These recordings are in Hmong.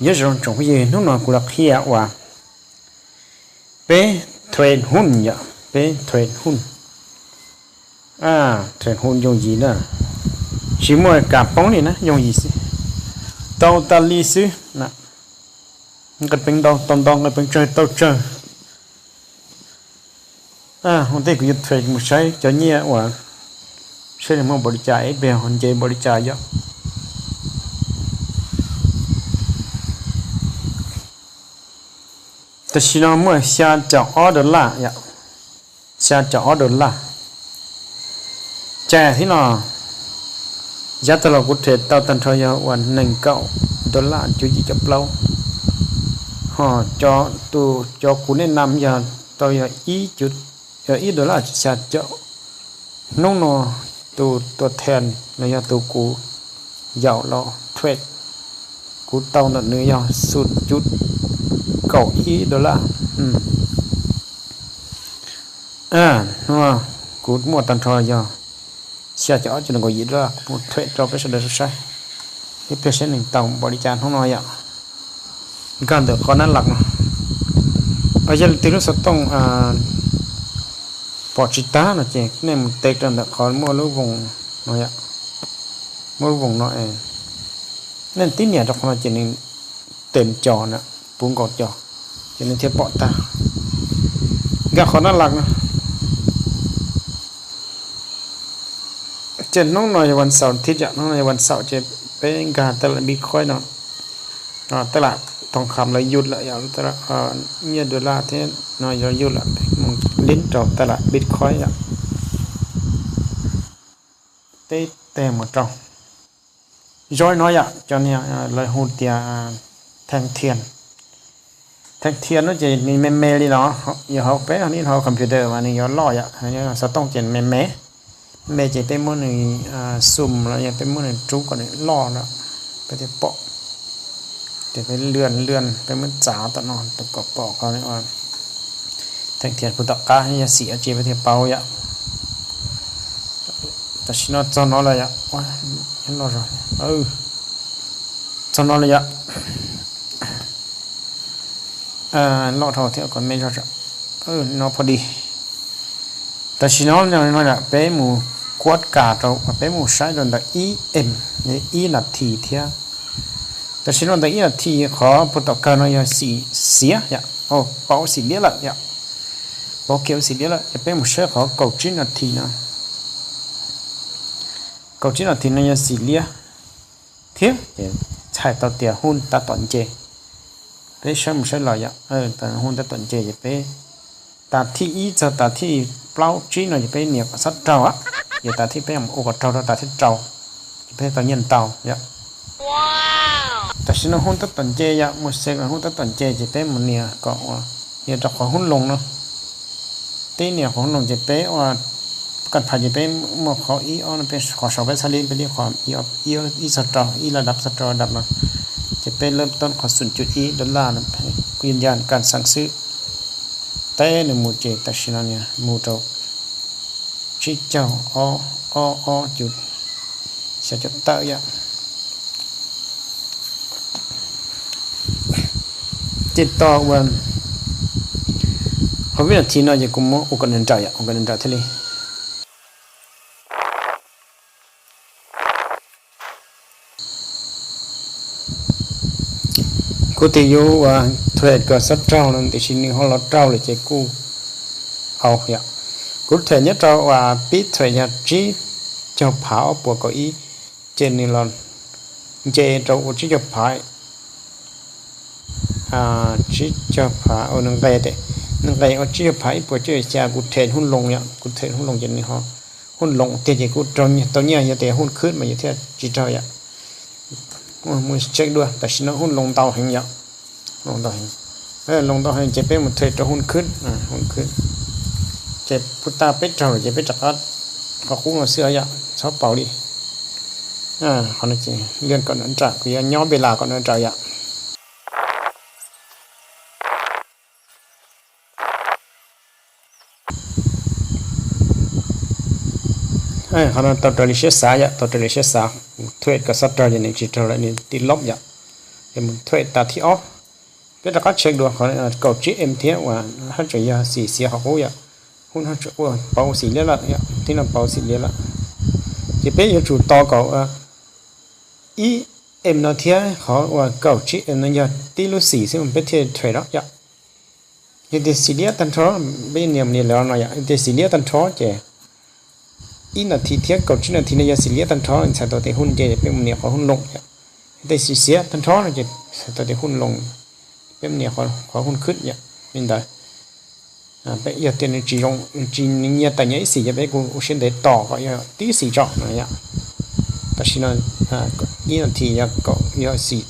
Nyob zoo tsoom phooj ywg, hnub no kuv los qhia uas peb trade huj yom, peb trade huj, trade huj yooj yim na, tsis muaj kam poob li na, yooj yim xwb, tau tas li xwb. Nqe peev ntau tau ntau, nqe peev tsawg tau tsawg. Ua ntej kuv yuav trade mus saib cov nyiaj uas saib nws muaj npaum li cas es peb ho nce npaum li cas yom. Tam sim no muaj xya caum ob dollar yom, xya caum ob dollar. Cas thiab no, yav tag los kuv trade tau tag nrho yog uas nees nkaum dollar cuv yim caum plaub, ho cov tus cov kuv nej nam yog tau yog ib dollar xya caum. Hnub no tus tua thas los yog tus kuv yaum los trade, kuv tau ntawm nws yog xum cuv kaum ib dollar. Hnub no kuv muaj tag nrho yog xya caum ob cuv nees nkaum yim dollar, kuv muab trade rau peb sawv daws saib, ib pliag saib nws tau npaum li cas hnub no yom. Nkag ntawm qhov nab laj no, yog leej twg lub xov tooj pom tsis tag no ces nej mus teb rau ntawm qhov muaj lub voos no, muaj lub voos no, nej tib nias rau qhov no ces nws tes co na, puv nkaus co, ces nws thiaj pom tag. Nkag qhov nab laj no. Ces hnub no yog vas xaum thiab yom, hnub no yog vas xaum ces peb nkag taj laj Bitcoin no, taj laj toos kham lawv yug lawm yom, nyiaj dollar thiab no yog yug lawm, peb mus lib rau taj laj Bitcoin yom. Peb teg mus rau zoo no yom, cov niag lawv hu tias theej thiaj. Theej thiaj no ces nws me me li no, yog hauv peb nws hauv computer mas nws yuav loj yom, xov tooj ces me me, me ces peb muab nws xum los yog peb muab nws rub kom nws loj no, peb thiaj pom. Ces peb lwaj lwaj peb muab txav tom no tus kom pom qhov theej thiaj puv tom qab yog xim dab tsi peb thiaj paub yom. Tam sim no txog no lawm yom, loj zog, txog no lawm yom. Loj dhau thiab kom me zog, no pho di. Tam sim no no peb mus kuaj kas rau, peb mus saib rau ntawm ib em, ib nas this thiab. Tam sim no ntawm ib nas this qhov puv tom kawg no yog xim xiav yom, paub xim liab lawm yom, paub kiag xim liab lawm, ces peb mus saib qhov kaum tsib nas this no. Kaum tsib nas this no yog xim liab thiab ces txhais tau tias huj tab tom nce. Peb saib mus saib los yom, huj tab tom nce ces peb tas thij ib txog tas thij plaub tsib no ces peb nias kom txhob raug, ces tas thij peb ua kom raug rau tas thij rau, ces peb tau nyiaj ntau yom. Tam sim no huj tab tom nce yom, mus se kom huj tab tom nce ces peb mus nias kom ua, nias rau qhov huj loos no. Peb nias qhov huj loos ces peb ua, kaj phais ces peb muaj qhov ib ob no, peb qhov saum peb txhab li peb li qhov ib txog rau, ib la dab txog rau dab no, ces peb lab toob qhov xum cuv ib dollar no, kuv yeej nca kas xeem xwb. Teb nws mus ces tam sim no nias mus rau tsib caug ob, ob, ob cuv, xya caum tawm yom. Ces tos ua qhov vib nas this no ces kuv muab ua kom nws nrawm yom, ua kom nws nrawm thiaj li. Kuv twb yuav ua trade kom txhob raug no tiam sis nws ho los raug lawm ces kuj au yom. Kuv trade nyob rau uas pib trade yog tsib caug phav ob puas kaum ib, ces nws los nce rau ua tsib caug phav, tsib caug phav, nws nqes, nws nqes ua tsib caug phav ib puas cuaj caum xya, kuv trade huj loos yom, kuv trade huj loos ces nws ho huj loos tiag ces kuj raug tau nyiaj, yog tias huj khwb mas yus thiaj tsis raug yom. Mus check dua, tam sim no huj loos ntau heev yom, loos ntau heev, loos ntau heev ces peb mus trade rau huj khwb, huj khwb, ces puas tas peb raug lawm ces peb rov qab qhov qub no xwb yom, txhob paus li. Qhov no ces lia kom nws nrawm, kuv yuav nyob npe las kom nws nrawm yom. Qhov no tau raws li siab xav yom, tau raws li siab xav, kuv trade kom txhob raug ces nws tsis raug lawm, nws tib lob yom. Ces mus thuem tas thib ob, peb rov qab check dua qhov kaum tsib em thiab uas haj tseem yog xim xiav qhov qub yom. Hnub no tseem ua pauv xim liab lawm yom, thib no pauv xim liab lawm. Ces peb yuav tsum tos kom ib em no thiab qhov uas kaum tsib em no yog tib lub xim xwb mas peb thiaj thuem no yom. Yog tias xim liab tag nrho, peb nias nias lawm no yom, yog tias xim liab tag nrho ces ib nas this thiab kaum tsib nas this no yog xim liab tag nrho, txhais tau tias hnub nce peb mus nias qhov hnub loos yom. Yog tias xim xiav tag nrho no ces txhais tau tias hnub loos, peb mus nias qhov hnub khwb yom. Li ntawd, yog tias nws tsis zoo, nws tsis nyiag tawm nyiag ib xim ces peb kuj ua siab ntev tos kom yog tib xim tso no yom. Tam sim no ib nas this yog kaum, yog xim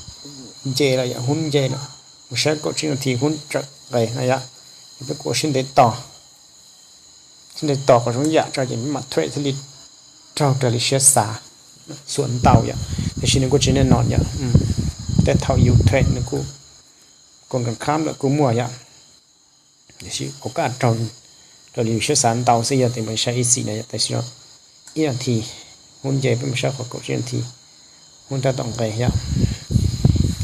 nce lawm yom, hnub nce lawm, mus saib kaum tsib nas this hnub tseem nqes no yom. Ces peb kuj ua siab ntev tos, siab ntev tos kom zoo yam tso ces peb mam thuem thiaj li raug raws li siab xav, xuas ntau yom. Tiam sis nws kuj tsis nej no yom, tej thaum yus thuem nws kuj, koom kam khab lawm kuj muaj yom. Tiam sis kuv kaj raug raws li yus siab xav ntau xwb, yog tias mus saib ib xim no yom, tam sim no ib nas this hnub nce, peb mus saib qhov kaum tsib nas this hnub tab tom nqes yom.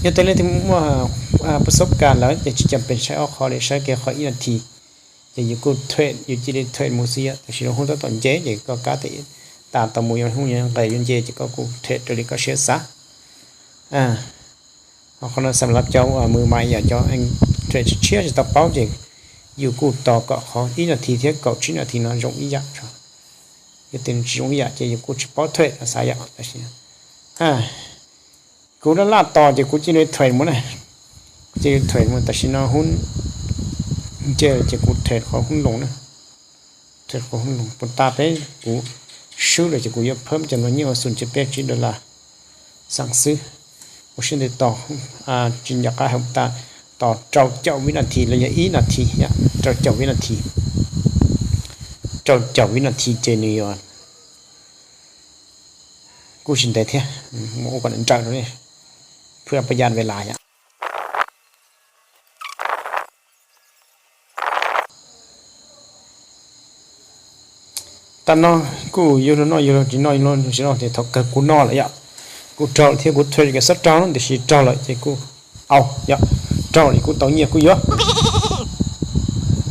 Yog tias leej twg muaj pab xob kas lawm ces tsis cam pes saib ob qho li, saib kiag qhov ib nas this. Ces yus kuj thuem, yus cia li thuem mus xwb yom, tam sim no hnub tab tom nce ces koj kab tias tas tau mus yuav hnub yuav nqes yuav nce ces koj kuj thuem raws li koj siab xav. Ho qhov no xam lav cov uas mws mas yam cov thuem tshiab tsis tau paub ces yus kuj tos kom qhov ib nas this thiab kaum tsib nas this no zoo ib yam tso. Yog tias tsis zoo ib yam ces yus kuj tsis paub thuem no xav yom. Kuv laj laj tos ces kuv cia li thuem mus na, kuv cia li thuem mus, tam sim no hnub nce ces kuv thuem qhov hnub loos na. Thuem qhov hnub loos puas tas peb kuv swb lawm ces kuv yuav phab cov no nyiaj ua xum ces peb tsib dollar xeem xwb. Ua siab ntev tos, tsis nco qab hais tas, tos rau caum vib nas this los yog ib nas this, rau caum vib nas this, rau caum vib nas this ces nws yuav kuj tsis ntev thiab, mus ua kom nrawm rau ne, phwj pab yaj ve las yom. Tam no kuj yuav luag noj yuav luag tsis noj yuav luag tsis noj ces thaum kawg kuv noj lawm yom. Kuv raug lawm thiab kuv thuem kom xob raug no, tiam sis raug lawm ces kuj au yom, raug lawm kuj tau nyiaj kuj yuav.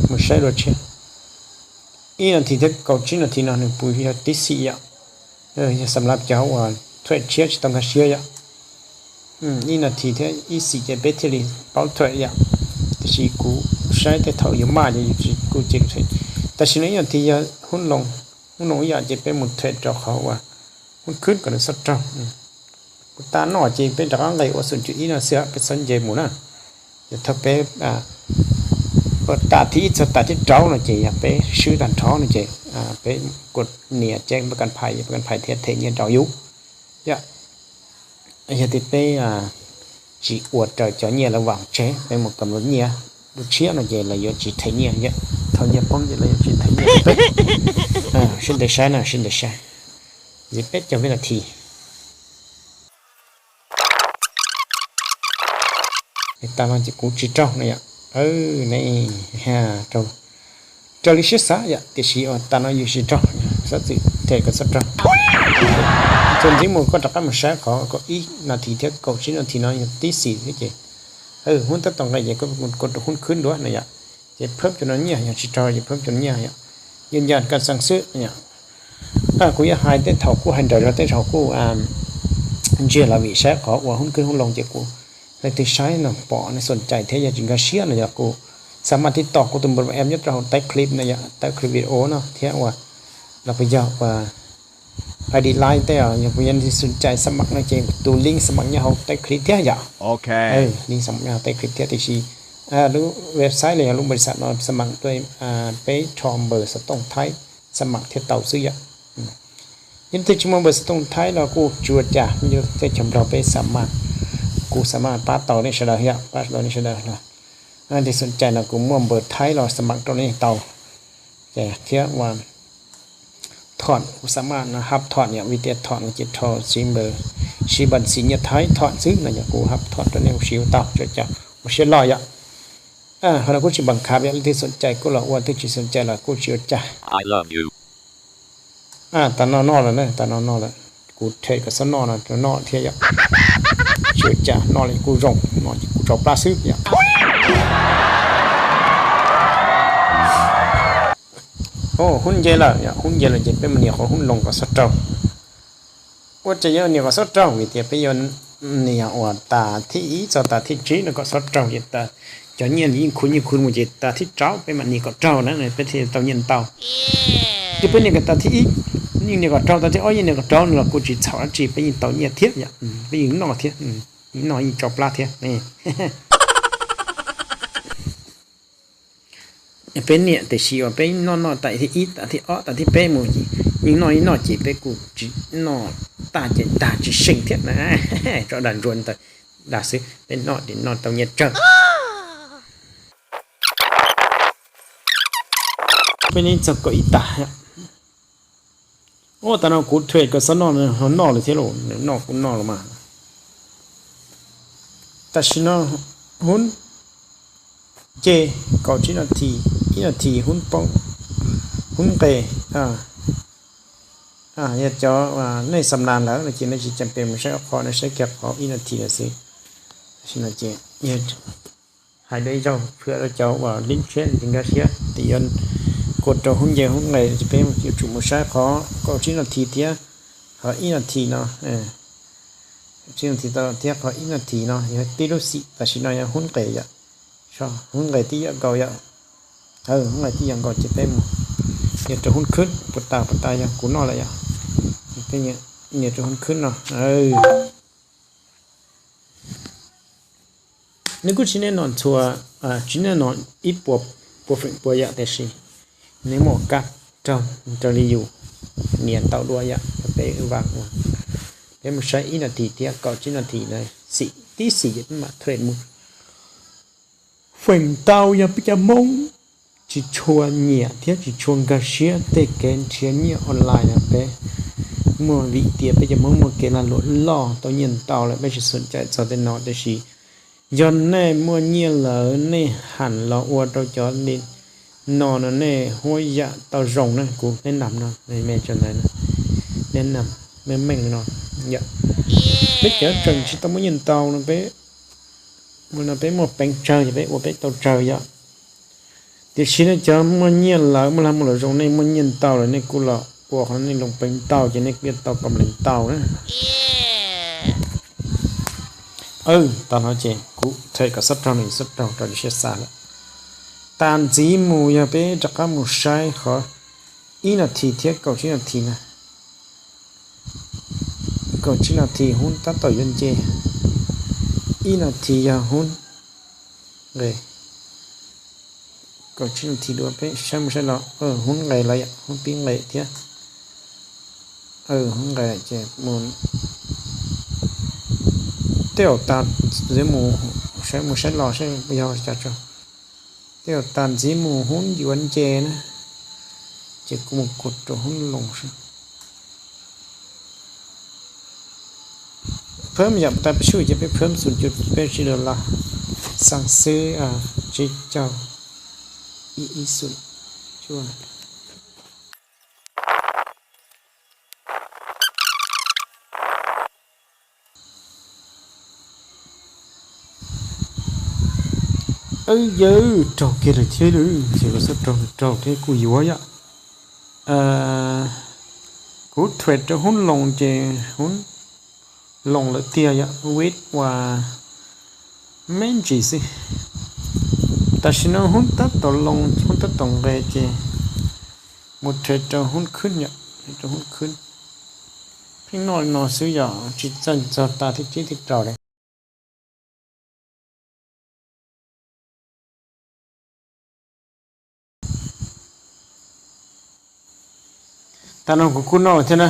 Mus saib dua tshiab, ib nas this thiab kaum tsib nas this no nws puas yog tib xim yom. Yog xam lav cov uas thuem tshiab tsis tau nkag siab yom. Ib nas this thiab ib xim ces peb thiaj li paub thuem yom. Tiam sis kuv saib tej thaum yuav maj ces yus kuj cia li thuem. Tam sim no ib nas this yog hnub loos, hnub loos ib yam ces peb mus thuem rau qhov uas hnub khwb kom nws xob raug. Kuv tas noj ces peb rov qab nqes ua xum cum ib no xwb peb txhob nce mus na. Ces thaum peb ua tas thib ib txog tas thib rau no ces yog peb swb tag nrho no ces peb kuj nias ceeb pab kas phais, pab kas phais thiaj them nyiaj rau yus yom. Yog tias peb tsis ua raws cov nyiaj lawv vam tseg, peb mus kam lub nyiaj lub tshiab no ces lawv yuav tsis them nyiaj yom. Thaum nyiaj poob ces lawv yuav tsis them nyiaj rau peb. Sib ntev saib na, sib ntev saib. Yog peb caug vib nas this. Tas no ces kuv tsis raug no yom. Ne, raug li siab xav yom, tiam sis tas no yus tsis raug, xob txwm them kom xob raug. Txuas ntxiv mus koj rov qab mus saib qhov kaum ib nas this thiab kaum tsib nas this no yog tib xim thiab ces hnub tab tom nqes ces koj mus ua rau hnub khwb dua no yom. Ces phab cov no nyiaj, yog tsis raug ces phab cov no nyiaj yom. Yus ncaim kas xees xwb yom. Kuv yuav hais tej thaum kuj hais nrawm zog, tej thaum kuj ntsiag los vim saib qhov uas hnub khwb hnub loos ces kuv, leej twg saib no pom nej xoom cai thiab yog tsis nkag siab no yog kuj xa maj tib tom kuv tus npawb em nyob rau hauv taib clip no yom, taib clip video no thiab uas los puas yog uas ID Line tej os, yog puas yog nej xoom cai xa maj no ces tus link xa maj nyob hauv taib clip thiab yom. Link xa maj nyob hauv taib clip thiab, tiam sis lub website los yog lub npawb xam no xa maj tuaj, peb rho npawb xov tooj Thaib xa maj thiaj tau xwb yom. Yog leej twg tsis muaj npawb xov tooj Thaib los kuj tsis ua cas, yog teb chaws Nplog peb xa maj, kuv xa maj pab tau nej sawv daws yom, pab tau nej sawv daws no. Leej twg xoom cai no kuv muaj npawb Thaib los xa maj rau nej tau. Ces thiab uas thom, kuv xa maj no hab thom yom, vim tias thom no ces rho siv npawb, siv npawb xim nyiaj Thaib thom xwb no yog kuv hab thom rau nej siv ua tau, tsis ua cas, ua siab loj yom. Qhov no kuj tsis npam khav yom, leej twg xoom cai kuj los ua, leej twg tsis xoom cai los kuj tsis ua cas. Tas no noj lawm na, tas no noj lawm. Kuv them kom xob noj no rau noj thiab yom. Ua cas noj li kuj zoo, noj ces kuj tsau plab xwb yom. Hnub nce lawm, hnub nce lawm ces peb mus nias qhov hnub loos kom xob raug. Ua cas yuav nias kom xob raug? Vim tias peb yuav nias uas tas thib ib txog tas thib tsib no kom xob raug ces cov nyiaj yeej khu nyiaj khu mus ces tas thib rau peb mam nias kom raug na peb thiaj tau nyiaj ntau. Ces peb nias kom tas thib ib, yeej nias kom raug, tas thib ob yeej nias kom raug no los kuj tsis txhaum dab tsi, peb yeej tau nyiaj thiab yom, peb yeej noj thiab, noj yeej tsau plab thiab. Peb niam tiam sis uas peb noj noj tas thib ib tas thib ob tas thib peb mus ces yeej noj yeej noj ces peb kuj tsis noj, tas ces tag tsis seem thiab na. Tso dag ntsuav ntawd dag xwb, peb noj ces noj tau nyiaj tsawg. Peb noj txog kaum ib tas. Ua tas no kuv thuem kom xob noj, noj lawm thiab los nws noj kuv noj los mas. Tam sim no hnub nce kaum tsib nas this, ib nas this hnub poob, hnub nqes. Yog cov nej xam nas lawm no ces nej tsis cam pes mus saib ob qho, nej saib kiag qhov ib nas this lawm xwb. Tam sim no ces hais dua ib zaug phwam rau cov uas lib tshiab ces nkag siab tias yuav kua rau hnub nce hnub nqes ces peb yuav tsum mus saib qhov kaum tsib nas this thiab qhov ib nas this no, tsib nas this thiab qhov ib nas this no yog tib lub xim. Tam sim no yog hnub nqes yom, hnub nqes tib yam nkaus yom. Hnub nqes tib yam nkaus ces peb mus nias rau hnub khwb, puas tas puas tas yog kuv noj lawm yom. Peb nias rau hnub khwb no. Nws kuj tsis nej no txhua, tsis nej no ib puas, puas feem pua yam, tiam sis nws muaj kab raug raws li yus nias ntau dua yam. Peb vam ua, peb mus saib ib nas this thiab kaum tsib nas this na, xim tib xim ces peb mam thuem mus. Feem ntau yog peb cov Hmoob tsis tshua nyiam thiab tsis tshua nkag siab tej kev nrhiav nyiaj online no peb muaj, vim tias peb cov Hmoob muaj kev lag luam loj tau nyiaj ntau lawm peb tsis xom cai txog tej no, tiam sis yog nej muaj nyiaj lawm nej ham los ua rau cov li no no nej huab yam tau zoo na, kuv neb nam no, me ntawd, neb nam, meej meej no yom. Peb cov tseem tsis tau muaj nyiaj ntau no peb, no peb muaj peev tsawg ces peb ua peb tau tsawg yom. Tiam sis nej cov muaj nyiaj lawm muaj lag muaj luam zoo, nej muaj nyiaj ntau lawm nej kuj los ua qhov no nej loo peev ntau ces nej kuj yuav tau kom lees ntau na. Tam no ces kuv them kom xob raug no, xob raug rau siab xav lawm. Tas ntxiv mus yog peb rov qab mus saib qhov ib nas this thiab kaum tsib nas this na. Kaum tsib nas this hnub tab tom yuav nce, ib nas this yog hnub nqes. Kaum tsib nas this dua peb saib mus saib los, hnub nqes lawm yom, hnub pib nqes thiab. Hnub nqes ces mus, tej zaum tas ntxiv mus saib mus saib los saib yog cas tso. Tej zaum tas ntxiv mus hnub yuav nce na, ces kuv mus kua rau hnub loos saib. Phab yam tas peb sub ces peb phab xum cuj peb sib lawm los xaa xwb, tsib caug ib ib xum cuaj. Yawg, raug kiag lawm thiab, ces los xub raug raug thiab kuj yuav yom. Kuv thuam rau hnub loos ces hnub loos lawm tiag yom, wib uas me ntsis xwb. Tam sim no hnub tab tom loos, hnub tab tom nqes ces mus thuam rau hnub khwb yom, rau hnub khwb. Pheej noj li no xwb yom, tsis txawj txog tas thib tsib thib rau li. Tas no kuv kuj noj thiab na.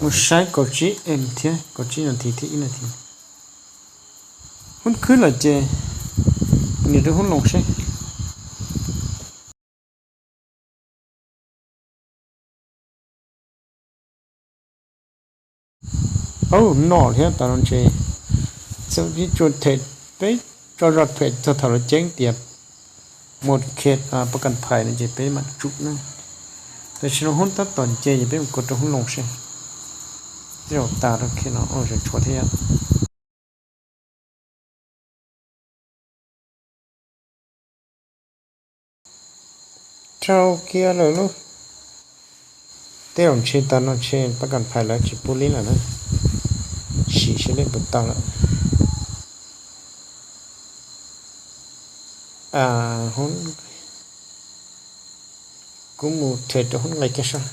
Mus saib kaum tsib em thiab kaum tsib nas this thiab ib nas this. Hnub khwb lawm ces nias rau hnub loos seb. Noj thiab tas no ces txawm tib tsuas them peb tso zog them txog thaum lawv ceeb tias mus khe pab kas phais no ces peb mam tsum na. Tam sim no hnub tab tom nce ces peb mus kua rau hnub loos seb. Zaum tas rau khi no ua zaum tshuav thiab yom. Rau kiag lawm lauj. Tej zaum ntshe tas no ntshe pab kam phais lawv tsis pub lib lawm na. Sim seb lib puas tau lawm. Kuv mus them rau hoob nqe kiag seb.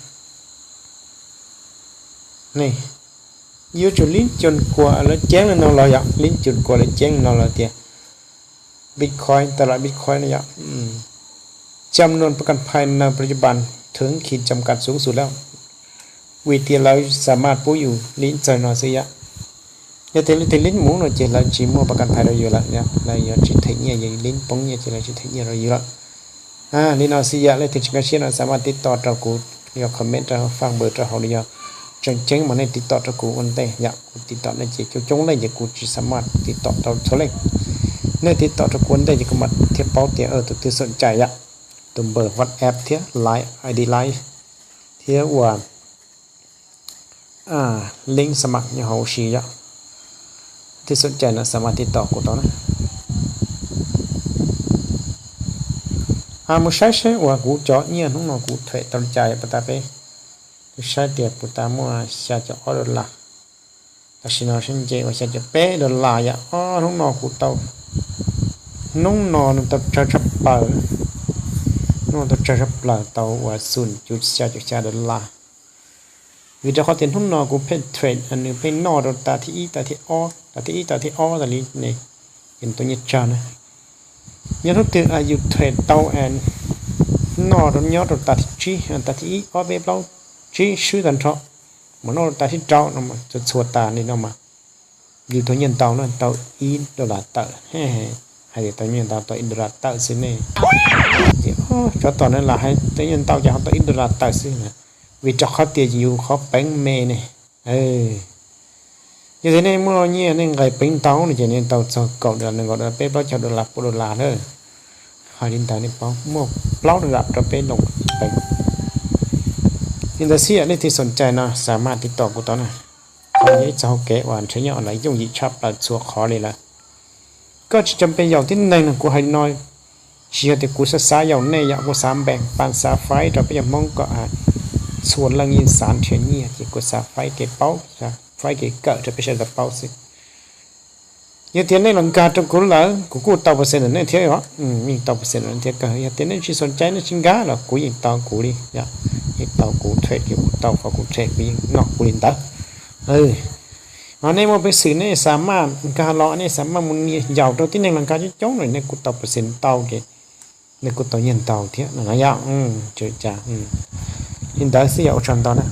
Ne, yuav tsum lib cuam kuas lawv ceeb li no los yom, lib cuam kuas lawv ceeb li no los tias Bitcoin, tawm lam Bitcoin no yom. Jam nuam pab kam phais nws pab yam pab thwv khi jam kas xub xus lawm. Vim tias lawv xam maj pub yus lib txawg no xwb yom. Yog tias leej twg lib mus no ces lawv tsis muaj pab kam phais rau yus lawm, lawv yuav tsis them nyiaj, yog lib poob nyiaj ces lawv tsis them nyiaj rau yus lawm. Li no xwb yom, leej twg tsis nkag siab no xam maj tiv toj rau kuv, yog comment rau faj npawm rau hauv li yog tseem ceeb mas nej tiv toj rau kuv ua ntej yom, kuv tiv toj nej ces coob coob leej ces kuv tsis xam maj tiv toj rau txhua leej. Nej tiv toj rau kuv ua ntej ces kuv mam thiaj paub tias tus twg xoom cai yom, tus npawb WhatsApp thiab Line, I D Line thiab uas link xam maj nyob hauv si yom. Twg xoom cai no xam maj tiv toj kuv tau na. Mus saib seb uas kuv cov nyiaj hnub no kuv them tau li cas yom, puas tas peb. Kuv saib tias puas tas muaj xya caum ob dollar. Tam sim no seb nce uas xya caum peb dollar yom. Ob hnub no kuv tau, hnub no nws tau tsawg tshaj plaws, hnub no tau tsawg tshaj plaws tau uas xum cuv xya caum xya dollar. Vim rau qhov tias hnub no kuv pheej trade, nws pheej noj rau tas thib ib, tas thib ob, tas thib ib, tas thib ob tas li ne, ces nws tau nyiaj tsawg na. Yog hnub twg yus trade tau noj rau nyob rau tas thib tsib, tas thib ib, ob, peb, plaub, tsib swb tag nrho, mus noj rau tas thib rau no, txhua txhua tas li no mas yus tau nyiaj ntau na, tau ib dollar tawm. Hais tias tau nyiaj ntau tau ib dollar tawm xwb ne. Ces tsov tom no lam hais tau nyiaj ntau ces ho tau ib dollar tawm xwb na, vim rau qhov tias yus qhov peev me ne. Yog tias nej muaj nyiaj nej nqis peev ntau no ces nej tau txog kaum dollar, nees nkaum dollar, peb plaub caug dollar, pua dollar na. Hais li ntawd nej paub muaj plaub dollar rau peb loo peev. Li ntawd xwb yom, leej twg xoom cai no xam maj tiv toj kuv tau na. Qhov no yog ib txoj hauv kev uas nrhiav nyob online yooj yim tshaj plaws txhua qhov li lawm. Koj tsis cam pes yaum tib neeg no, kuv hais li no tsis yog tias kuv xav xav yaum nej yom, kuv xav npeem pab xav faib rau peb cov Hmoob kom txhua leej yeej xav nrhiav nyiaj ces kuv xav faib kev paub, xav faib kev kawm rau peb sawv daws paub xwb. Yog tias nej los nkag rau kuv lawm kuv kuj tau percent ntawm nej thiab os, yeej tau percent ntawm nej thiab kawg. Yog tias nej tsis xoom cai nej tsis nkag los kuv yeej tau kuv li, yeej tau kuv trade li kuv tau, qhov kuv trade kuv yeej noj kuv li ntawd. Ho nej muaj peev xwm nej xav maj nkag los nej xav maj mus yaum rau tib neeg los nkag coob coob no nej kuj tau percent ntau ces nej kuj tau nyiaj ntau thiab no yom. Li ntawd xwb yom, ua tsaug ntau na.